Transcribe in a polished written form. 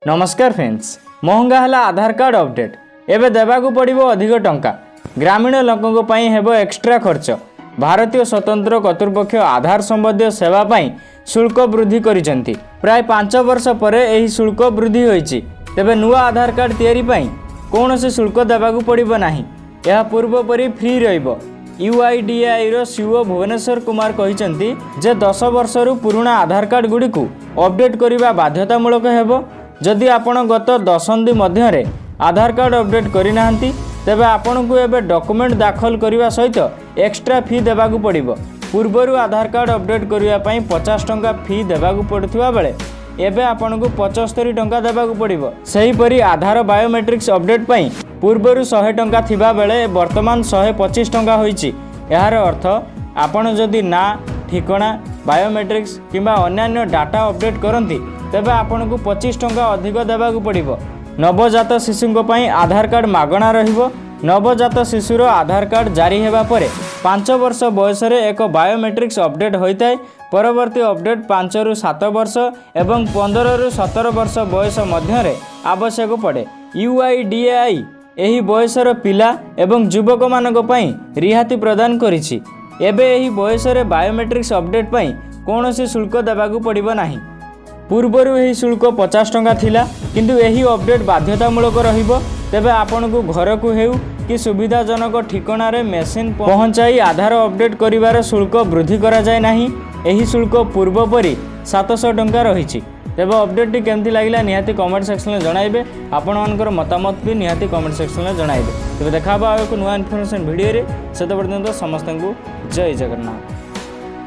ନମସ୍କାର ଫ୍ରେଣ୍ଡସ୍। ମହଙ୍ଗା ହେଲା ଆଧାର କାର୍ଡ଼ ଅପଡେଟ୍, ଏବେ ଦେବାକୁ ପଡ଼ିବ ଅଧିକ ଟଙ୍କା। ଗ୍ରାମୀଣ ଲୋକଙ୍କ ପାଇଁ ହେବ ଏକ୍ସଟ୍ରା ଖର୍ଚ୍ଚ। ଭାରତୀୟ ସ୍ୱତନ୍ତ୍ର କର୍ତ୍ତୃପକ୍ଷ ଆଧାର ସମ୍ବନ୍ଧୀୟ ସେବା ପାଇଁ ଶୁଳ୍କ ବୃଦ୍ଧି କରିଛନ୍ତି। ପ୍ରାୟ 5 ବର୍ଷ ପରେ ଏହି ଶୁଳ୍କ ବୃଦ୍ଧି ହୋଇଛି। ତେବେ ନୂଆ ଆଧାର କାର୍ଡ଼ ତିଆରି ପାଇଁ କୌଣସି ଶୁଳ୍କ ଦେବାକୁ ପଡ଼ିବ ନାହିଁ। ଏହା ପୂର୍ବପରି ଫ୍ରି ରହିବ। ୟୁଆଇଡିଏଆଇର ସିଇଓ ଭୁବନେଶ୍ୱର କୁମାର କହିଛନ୍ତି ଯେ 10 ବର୍ଷରୁ ପୁରୁଣା ଆଧାର କାର୍ଡ଼ ଗୁଡ଼ିକୁ ଅପଡେଟ୍ କରିବା ବାଧ୍ୟତାମୂଳକ ହେବ। ଯଦି ଆପଣ ଗତ ଦଶନ୍ଧି ମଧ୍ୟରେ ଆଧାର କାର୍ଡ଼ ଅପଡେଟ୍ କରିନାହାନ୍ତି, ତେବେ ଆପଣଙ୍କୁ ଏବେ ଡକୁମେଣ୍ଟ ଦାଖଲ କରିବା ସହିତ ଏକ୍ସଟ୍ରା ଫି ଦେବାକୁ ପଡ଼ିବ। ପୂର୍ବରୁ ଆଧାର କାର୍ଡ଼ ଅପଡେଟ୍ କରିବା ପାଇଁ 50 ଟଙ୍କା ଫି ଦେବାକୁ ପଡ଼ୁଥିବା ବେଳେ ଏବେ ଆପଣଙ୍କୁ 75 ଟଙ୍କା ଦେବାକୁ ପଡ଼ିବ। ସେହିପରି ଆଧାର ବାୟୋମେଟ୍ରିକ୍ସ ଅପଡେଟ୍ ପାଇଁ ପୂର୍ବରୁ 100 ଟଙ୍କା ଥିବାବେଳେ ବର୍ତ୍ତମାନ 125 ଟଙ୍କା ହୋଇଛି। ଏହାର ଅର୍ଥ ଆପଣ ଯଦି ନାଁ, ଠିକଣା, ବାୟୋମେଟ୍ରିକ୍ସ କିମ୍ବା ଅନ୍ୟାନ୍ୟ ଡାଟା ଅପଡେଟ୍ କରନ୍ତି, ତେବେ ଆପଣଙ୍କୁ 25 ଟଙ୍କା ଅଧିକ ଦେବାକୁ ପଡ଼ିବ। ନବଜାତ ଶିଶୁଙ୍କ ପାଇଁ ଆଧାର କାର୍ଡ଼ ମାଗଣା ରହିବ। ନବଜାତ ଶିଶୁର ଆଧାର କାର୍ଡ଼ ଜାରି ହେବା ପରେ 5 ବର୍ଷ ବୟସରେ ଏକ ବାୟୋମେଟ୍ରିକ୍ସ ଅପଡେଟ୍ ହୋଇଥାଏ। ପରବର୍ତ୍ତୀ ଅପଡେଟ୍ 5ରୁ 7 ବର୍ଷ ଏବଂ 15ରୁ 17 ବର୍ଷ ବୟସ ମଧ୍ୟରେ ଆବଶ୍ୟକ ପଡ଼େ। ୟୁଆଇଡିଏଆଇ ଏହି ବୟସର ପିଲା ଏବଂ ଯୁବକମାନଙ୍କ ପାଇଁ ରିହାତି ପ୍ରଦାନ କରିଛି। ଏବେ ଏହି ବୟସରେ ବାୟୋମେଟ୍ରିକ୍ସ ଅପଡେଟ୍ ପାଇଁ କୌଣସି ଶୁଳ୍କ ଦେବାକୁ ପଡ଼ିବ ନାହିଁ। ପୂର୍ବରୁ ଏହି ଶୁଳ୍କ 50 ଟଙ୍କା ଥିଲା, କିନ୍ତୁ ଏହି ଅପଡେଟ୍ ବାଧ୍ୟତାମୂଳକ ରହିବ। ତେବେ ଆପଣଙ୍କୁ ଘରକୁ ହେଉ କି ସୁବିଧାଜନକ ଠିକଣାରେ ମେସିନ୍ ପହଞ୍ଚାଇ ଆଧାର ଅପଡେଟ୍ କରିବାର ଶୁଳ୍କ ବୃଦ୍ଧି କରାଯାଇ ନାହିଁ। ଏହି ଶୁଳ୍କ ପୂର୍ବପରି 700 ଟଙ୍କା ରହିଛି। ତେବେ ଅପଡେଟ୍ଟି କେମିତି ଲାଗିଲା, ନିହାତି କମେଣ୍ଟ ସେକ୍ସନରେ ଜଣାଇବେ। ଆପଣମାନଙ୍କର ମତାମତ ବି ନିହାତି କମେଣ୍ଟ ସେକ୍ସନରେ ଜଣାଇବେ। ତେବେ ଦେଖା ହେବ ଆଉ ଏକ ନୂଆ ଇନଫର୍ମେସନ୍ ଭିଡ଼ିଓରେ। ସେତେ ପର୍ଯ୍ୟନ୍ତ ସମସ୍ତଙ୍କୁ ଜୟ ଜଗନ୍ନାଥ।